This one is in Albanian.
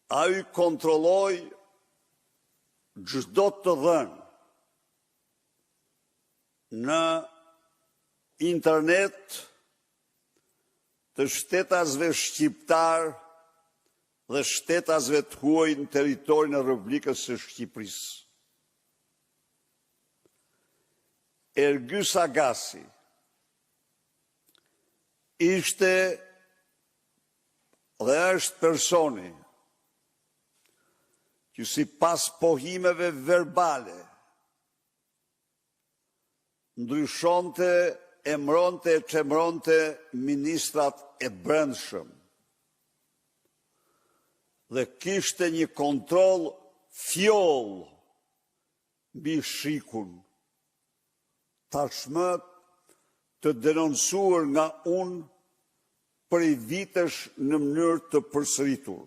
Ai kontrolloi çdo të dhënë në internet të shtetasve shqiptarë dhe shtetasve të huaj në territorin e Republikës së Shqipërisë. Ergys Agasi ishte dhe është personi që sipas pohimeve verbale ndryshonte, emëronte e çemëronte ministrat e Brendshëm dhe kishte një kontroll fjollë mbi SHIK-un, tashmë të denoncuar nga unë prej vitesh në mënyrë të përsëritur.